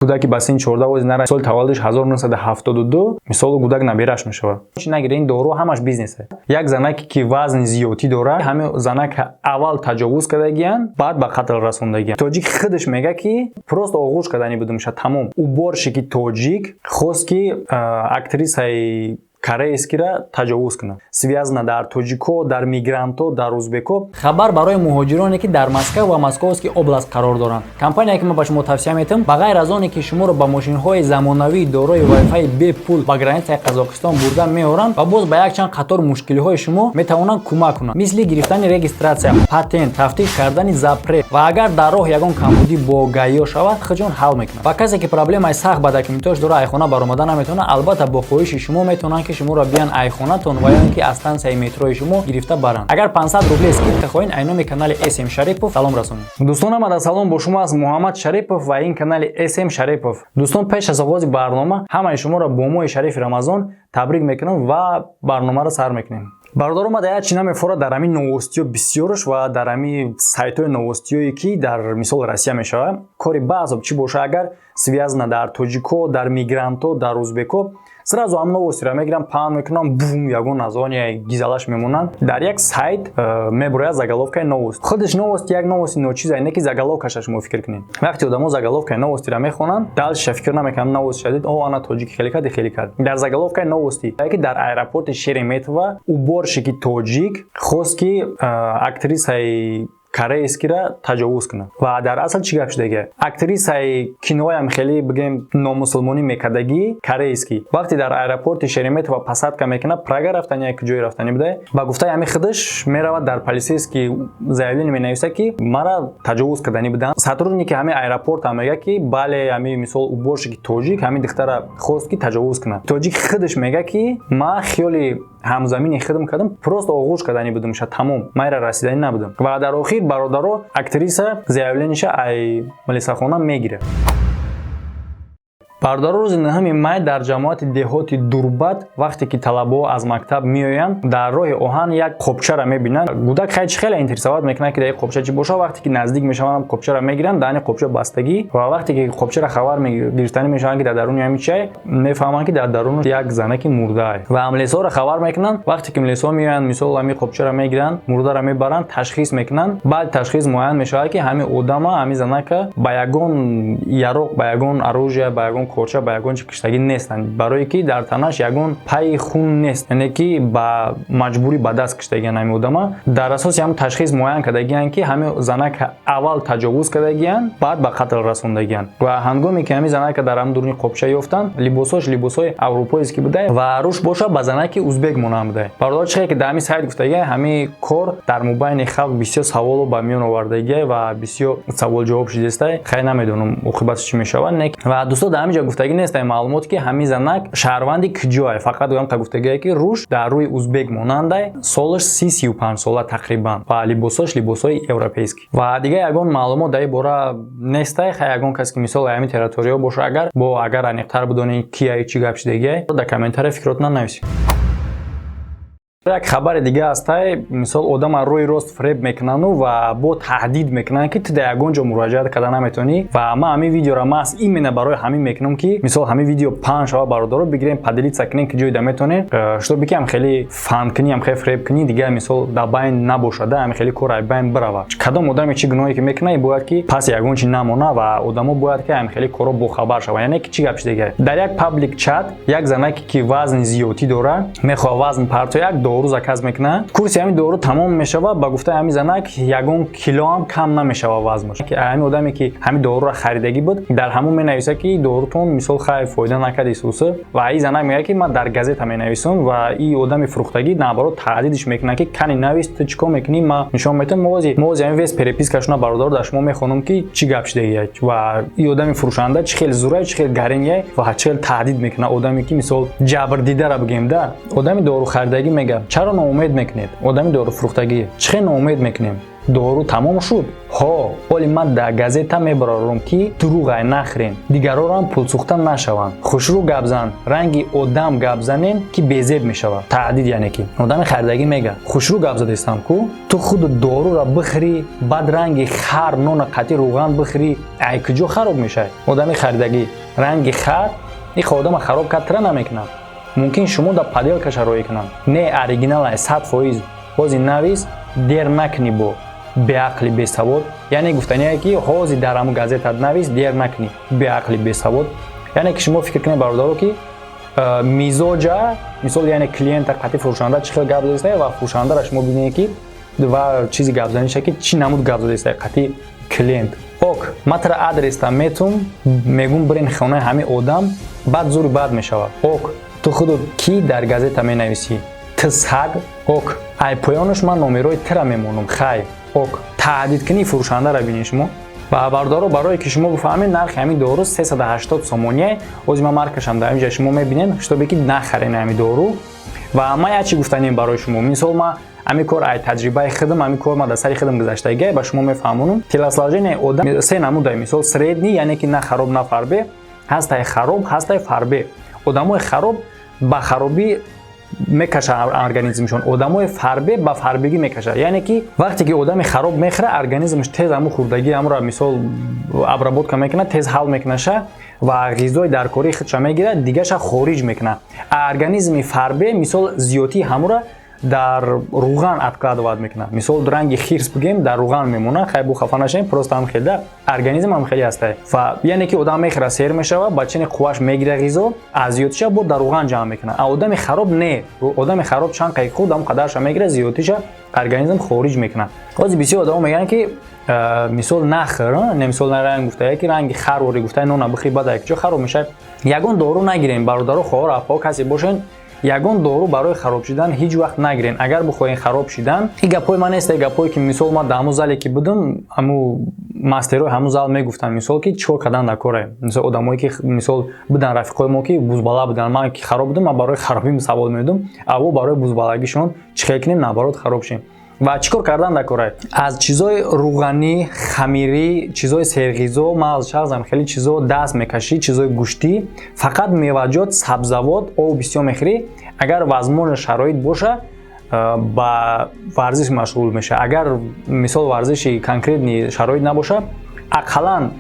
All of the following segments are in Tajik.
Кӯдаки ба синни 14 ози нара, соли таваллудиш 1972, мисолу гудак набираш мешавад. Чи нагире, ин дору ҳамаш бизнесе. Як занаке, ки вазни зиёдтӣ дорад, ҳамин занак аввал таҷовуз кардагиян, баъд ба қатл расондагиян. Тоҷик худаш мега, ки просто оғӯш кардани будумша, тамом. Уборщики тоҷик хост, ки актрисаи корейскира таҷовуз кунад. Связано дар тоҷико, дар мигрантҳо, дар узбеко. Хабар барои муҳоҷироне, ки дар Москва ва Московский область қарор доранд. Компания, ки ман ба шумо тавсия метиҳам, ба ғайр аз оне ки шуморо ба мошинҳои замонавии дорои вайфаи бепул ба границаи Қазоқистон бурда меоранд ва боз ба якчанд қатор мушкилиҳои шумо метавонанд кӯмак кунанд, мисли гирифтани регистрация, патент, тафтиш кардани запрет ва агар дар роҳ ягон камбудӣ бо ГАИ шавад, худҷон ҳал мекунад. Ва касе, ки проблемаи сахт ба документош дора, айхона баромада наметавонад, албатта, бо хоҳиши шумо метавонанд, ки шуморо биян айхонатон ва ё ин ки аз станцияи метрои шумо гирифта баранд. Агар 500 рубле скидка хоҳед, ай номи канали СМ Шарипов салом расонед. Дӯстон, омада салом, бо шумо аст Муҳаммад Шарипов ва ин канали СМ Шарипов. Дӯстон, пеш аз оғози барнома ҳамаи шуморо бо моҳи шарифи Рамазон табрик мекунам ва барномаро сар мекунем. Бародаро, омада як чи намефорад дар ҳамин новостиҳо бисёрш ва дар ҳамин сайтҳои новостиҳое, ки дар мисол Россия мешавад. Кори баъзоб чӣ боша, агар связано дар тоҷико, дар мигрантҳо, дар узбеко, сразу ҳам новостиро мегирам, паҳн мекунам, бум, ягон название гизалаш мемонанд. Дар як сайт мебурояд заголовкаи новость. Худаш новость як новости ночиза, не ки заголовкаша шумо фикр кунед. Вақте одамо заголовкаи новостиро мехонанд, дальше фикр намекунанд. Новость шадид: о, ана тоҷики хеле кард, хеле кард. Дар заголовкаи новости ки дар аэропорти Шереметьево уборщики тоҷик хост, ки актрисаи корейскира таҷовуз кунад. Ва дар асл чӣ гап шудага? Актрисаи киноям хеле, бигем, номусулмонӣ мекардагӣ корейский, вақте дар аэропорти Шереметьево посадка мекунад, Прага рафтани, як ҷое рафтани буда, ба гуфтаи ҳами худаш меравад, дар полицейский заявление менависад, ки мара таҷовуз кардани буданд. Сотрудники ҳами аэропорт ҳам мега, ки бале, ҳами мисол уборщики тоҷик ҳами духтара хост, ки таҷовуз кунад. Тоҷик худаш мега, ки ма хиёли ҳамзамини худам кардам, просто оғӯш кардани будумша, тамом, майра расиданӣ набудам. Ва дар охир, бародаро, актриса заявлениша ай милисахона мегирад. Бародаро, рӯзи 9 май дар ҷамоати деҳоти Дурбат, вақте ки талабаҳо аз мактаб меоянд, дар роҳи оҳан як қопчара мебинанд. Гудак хай чи хеле интересовать мекунад, ки дар қопча чӣ бошад. Вақте ки наздик мешаванд, қопчара мегиранд, даҳани қопча бастагӣ. Ва вақте ки қопчара хабар гирифтанӣ мешаванд, ки дар даруни ҳами чай, мефаҳманд, ки дар даруни як занаки мурдаай. Ва милисҳоро хабар мекунанд. Вақте ки милисҳо меоянд, мисол, ҳами қопчара мегиранд, мурдаро мебаранд, ташхис мекунанд. Баъди ташхис муайян мешавад, ки ҳами одама, ҳами занака ба ягон яроқ, ба ягон оружие, ба ягон корча, ба ягон чи киштагӣ нестанд, барое ки дар танаш ягон пайи хун нест, яъне ки ба маҷбурӣ ба даст киштагиан ҳами одама. Дар асоси ҳам ташхис муайян кардагианд, ки ҳами занака аввал таҷовуз кардагианд, баъд ба қатл расондагианд. Ва ҳангоме ки ҳами занака дар ҳам дуруни қопча ёфтанд, либосҳош либосҳои аврупоист ки буда ва рӯш боша ба занаки узбек монанд буда. Бародар, чихе ки дар ҳами сайт гуфтагия, ҳами кор дар мобайни халқ бисёр саволо ба миён овардагия ва бисёр савол-ҷавоб шудеста. Хай, намедонам, оқибатш чӣ мешавад. Ва дӯсто, дар ҳамин ҷо гуфтагӣ нестае маълумот, ки ҳамин занак шаҳрванди куҷое. Фақат гӯям, гуфтагие, ки рӯш дар рӯи узбек монандай, солаш 30-35 сола тақрибан ва либосош либосҳои европейский. Ва дигар ягон маълумот дар ин бора нестай. Хай, ягон кас, ки мисол ҳамин территорияҳо боша, агар бо агар аниқтар бидонед, кияй, чӣ гап шудагиай, дар комментария фикротона нависед. Як хабари дига ҳастай. Мисол, одама рӯи рост фиреб мекунану ва бо таҳдид мекунанд, ки ту дар ягон ҷо муроҷиат карда наметавонӣ. Ва ман ҳамин видеоро маҳз именно барои ҳамин мекунам, ки мисол ҳамин видео паҳн шава, бародаро, бигирем, поделиться кунем, ки ҷойда метавонем, чтобы ки ҳам хеле фанкунӣ, ҳам хеле фиреб кунӣ, дигар мисол дар байн набошада, ҳамин хеле кор ай байн бирава. Кадом одаме чӣ гуноҳе ки мекунад, бояд ки пас ягон чи намона ва одамо бояд ки ҳамин хеле корро бохабар шаванд. Яъне ки чӣ гап шудага? Дар як паблик чат як занаке, ки вазни зиёдтӣ дорад, мехоҳад вазн партояд, як дору заказ мекунад. Курси ҳамин дору тамом мешавад, ба гуфтаи ҳамин занак, ягон килоам кам намешавад вазнаш. Ҳамин одаме, ки ҳамин доруро харидагӣ буд, дар ҳамон менависад, ки дорутон мисол хай фоида накард исуса. Ва ин занак мегӯяд, ки ман дар газета менависам. Ва ин одами фурӯхтагӣ, наоборот, таҳдидиш мекунад, ки кани навис, ту чӣ кор мекунӣ, ман нишон метавам. Мози ҳамин весь перепискашона, бародаро, дар шумо мехонам, ки чӣ гап шудагия ва ин одами фурӯшанда чӣ хел зурай, чӣ хел гаринияй ва чӣ хел таҳдид мекунад одаме, ки мисол ҷабрдидара бигем да. Одами дорухаридагӣ мега: «Чаро ноумед мекунед?» Одами доруфурӯхтагӣ: «Чӣ хел ноумед мекунем? Дору тамом шуд. Ҳо, ҳоли ман дар газета мебарорам, ки дурӯғай, нахӯрен, дигарорам пулсӯхта нашаванд. Хушрӯ гап зан, ранги одам гап занен, ки безеб мешавад. Таҳдид, яъне ки одами харидагӣ мега: «Хушрӯ гап задестам ку, ту худу дорура бихӯрӣ, баъд ранги хар нона қатӣ рӯған бихӯрӣ, ай куҷо хароб мешавад?» Одами харидагӣ ранги хар их одама хароб кард, тира намекунад. Мумкин шумо да подделка ша роӣ кунанд. Не, оригиналай, 100%. Ҳози навис, дер накунӣ, бо беақли бесавод. Яъне гуфтание ки ҳози дар ҳамун газетат навис, дер накунӣ, беақли бесавод. Яъне ки шумо фикр кунед, бародаро, ки мизоҷа, мисол, яъне клиента қатъи фурӯшанда чӣ хел гап задистае ва фурӯшандара шумо бинед, ки ва чизи гапзаниша, ки чӣ намуд гап задистае қатъи клиент. Ок, матра адреста метум, мегум, бирен хонаи ҳамин одам, баъд зури бад мешавад. Ок, ту худу кӣ дар газета менависӣ, ту саг. Ок, ай поёнаш ман номерои тира мемонам. Хай, ок. Таҳдидкунии фурӯшандара бинед шумо. Ва бародаро, барое ки шумо бифаҳмед, нархи ҳамин дору 380 сомония. Ози ман маркашам дар инҷа шумо мебинед, чтобы ки нахарен ҳамин дору. Ва ман як чӣ гуфтанем барои шумо. Мисол, ман ҳамин кор ай таҷрибаи худам, ҳамин кор ма дар сари худам гузаштагия, ба шумо мефаҳмонам. Телосложение одам се намуда: мисол, средний, яъне ки на хароб, на фарбе ҳастай, хароб ҳастай, фарбе. Одамои хароб ба харобӣ мекаша организмшон, одамои фарбе ба фарбегӣ мекашад. Яъне ки вақте ки одами хароб мехӯра, организмш тез ҳамун хӯрдагӣ ҳамура, мисол, обработка мекунад, тез ҳал мекунаша ва ғизои даркории худша мегирад, дигаша хориҷ мекунад. Организми фарбе, мисол, зиёдтии ҳамура дар руған откладывать мекунад. Мисол, ранги хирс бигем, дар руған мемонад. Хай, бу хафа нашем, просто ҳам хелда организм ҳам хеле ҳастай. Ва яъне ки одам мехӯра, сер мешава, ба чини қувваш мегира ғизо, аз зиёдтиша бо дар руған ҷамъ мекунад. А одами хароб не, одами хароб чанд қайқ хӯрд, ҳам қадарша мегира, зиёдтиша организм хориҷ мекунад. Ҳозир бисёр одамо мегӯянд, ки мисол, нахӯр, не, мисол, ранг гуфта, яки ранги харвори гуфта, нона бихӯри, баъд якҷо хароб мешавад. Ягон дору нагирем, бародаро, хоҳар, апаҳо, касе бошен, ягон дору барои хароб шидан ҳеҷ вақт нагирен. Агар бихоҳем хароб шидан, ин гапҳои ман нест, гапҳое ки, мисол, ман дар ҳамун зале ки будам, ҳамун мастерои ҳамун зал мегуфтанд, мисол, ки чӣ кор кардан дар коре. Мисол, одамое ки, мисол, будан, рафиқҳои мо ки бузбала буданд, ман ки хароб будам, ман барои харобим савол медодам, аво барои бузбалагишон чӣ хел кунем, наоборот, хароб шем ва чӣ кор кардан дар кора. Аз чизои руғанӣ, хамирӣ, чизои серғизо, мағз, шағзам, хеле чизо даст мекашӣ, чизои гӯштӣ, фақат меваҷот, сабзавот, об бисёр мехӯрӣ. Агар возможно шароит боша, ба варзиш машғул меша. Агар, мисол, варзиши конкретный шароит набоша, ақаллан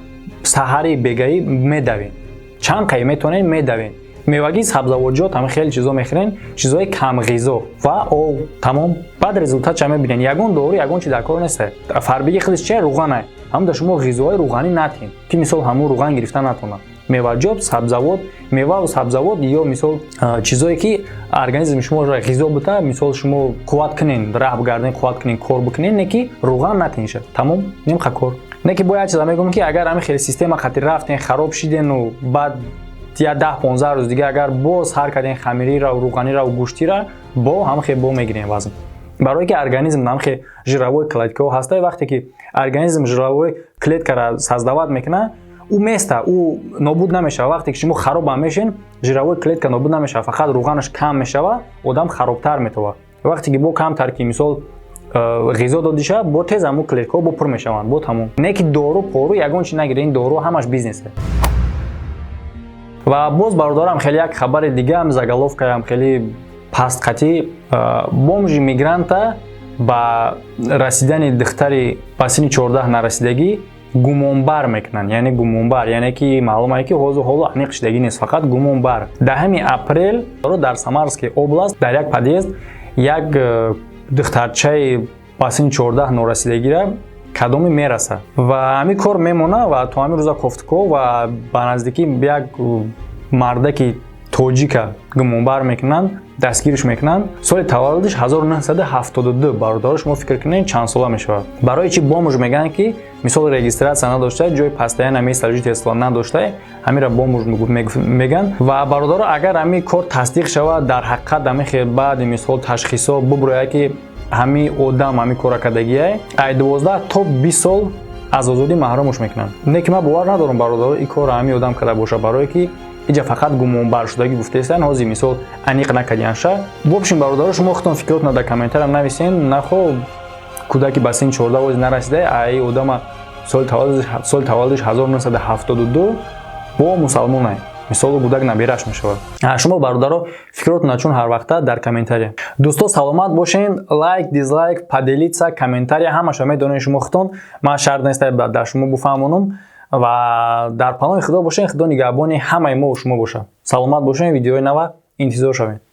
саҳари бегаӣ медавем, чанд қай метавонем, медавем. Мевагӣ, сабзавотҷот, ҳама хеле чизо мехӯрен, чизои камғизо ва об, тамом. Баъд результат ша мебинен. Ягон дору, ягон чи дар кор нест. Фарбиги худаш чи руғанай, ҳамун да шумо ғизоҳои руғанӣ натен, ки, мисол, ҳамун руған гирифта натонад. Меваҷот, сабзавот, меваву сабзавот ё, мисол, чизое ки организми шумо ғизо бита, мисол, шумо қувват кунен, раҳ бигарден, қувват кунен, кор бикунен, не ки руған натенша. Тамом, нимха кор. Не ки бояд чиза мегӯм, ки агар ҳамин хеле система хати рафтен, хароб шидену баъд я 10-15 рӯз дига агар боз ҳар карден хамириро, руғаниро, гӯштира, бо ҳамхе бо мегирем вазн. Барое ки организм ҳамхе жировой клетка ҳо ҳаста. Вақте ки организм жировой клетка ра создавать мекунад, ӯ места, ӯ нобуд намешавад. Вақте ки шумо харобам мешен, жировой клетка нобуд намешавад, фақат руғанаш кам мешавад, одам харобтар метавад. Вақте ки бо камтар ки, мисол, ғизо додиша, бо тез ҳамун клетка ҳо бо пур мешаванд, бо тамом. Не ки дору пору ягон чи нагиред, ин дору ҳамаш бизнесе. Ва боз, бародарам, хеле як хабари дигаам, заголовка ям хеле пастқатӣ: бомжи мигранта ба расидани духтари ба синни 14 нарасидагӣ гумонбар мекунанд. Яъне гумонбар, яъне ки маълумае ки ҳозир ҳоло аниқ шидагӣ нест, фақат гумонбар. 10 апрел дар Самарский область дар як подъезд як духтарчаи ба синни 14 норасидагира кадоме мераса ва ҳамин кор мемона ва то ҳамин рӯза кофтуков ва ба наздикӣ як мардаки тоҷика гумонбар мекунанд, дастгирш мекунанд. Соли таваллудиш 1972. Бародаро, шумо фикр кунед, чанд сола мешавад. Барои чи бомж мегӯянд? Ки, мисол, регистрация надошта, ҷои постоянное место жительства надошта, ҳамира бомж мегӯянд. Ва, бародаро, агар ҳамин кор тасдиқ шавад, дар ҳақиқат ҳамин хел баъди, мисол, ташхисҳо буброяд, ки ҳамин одам ҳамин кора кардагия, ай 12 то 20 сол аз озодӣ маҳрумш мекунанд. Не ки ман бовар надорам, бародаро, ин корро ҳамин одам карда бошад, барое ки иҷа фақат гумонбаршудагӣ гуфтаистанд, ҳозир, мисол, аниқ накардианша. В общем, бародаро, шумо худтон фикротона дар комментария нависен. Нахо Кӯдаки ба синни 14 ози нарасида, ай одама соли таваллудиш 1972, бо мусалмонай. Мисолу, гудак набираш мешавад. Шумо, бародаро, фикротона чун ҳар вақта дар комментария. Дӯсто, саломат бошен. Лайк, дизлайк, поделиться, комментария, ҳамаша медонед шумо худтон. Ман шарт нест дар шумо буфаҳмонам. Ва дар паноҳи Худо бошен. Худо нигаҳбони ҳамаи мо шумо бошад. Саломат бошен, видеои нава интизор шавед.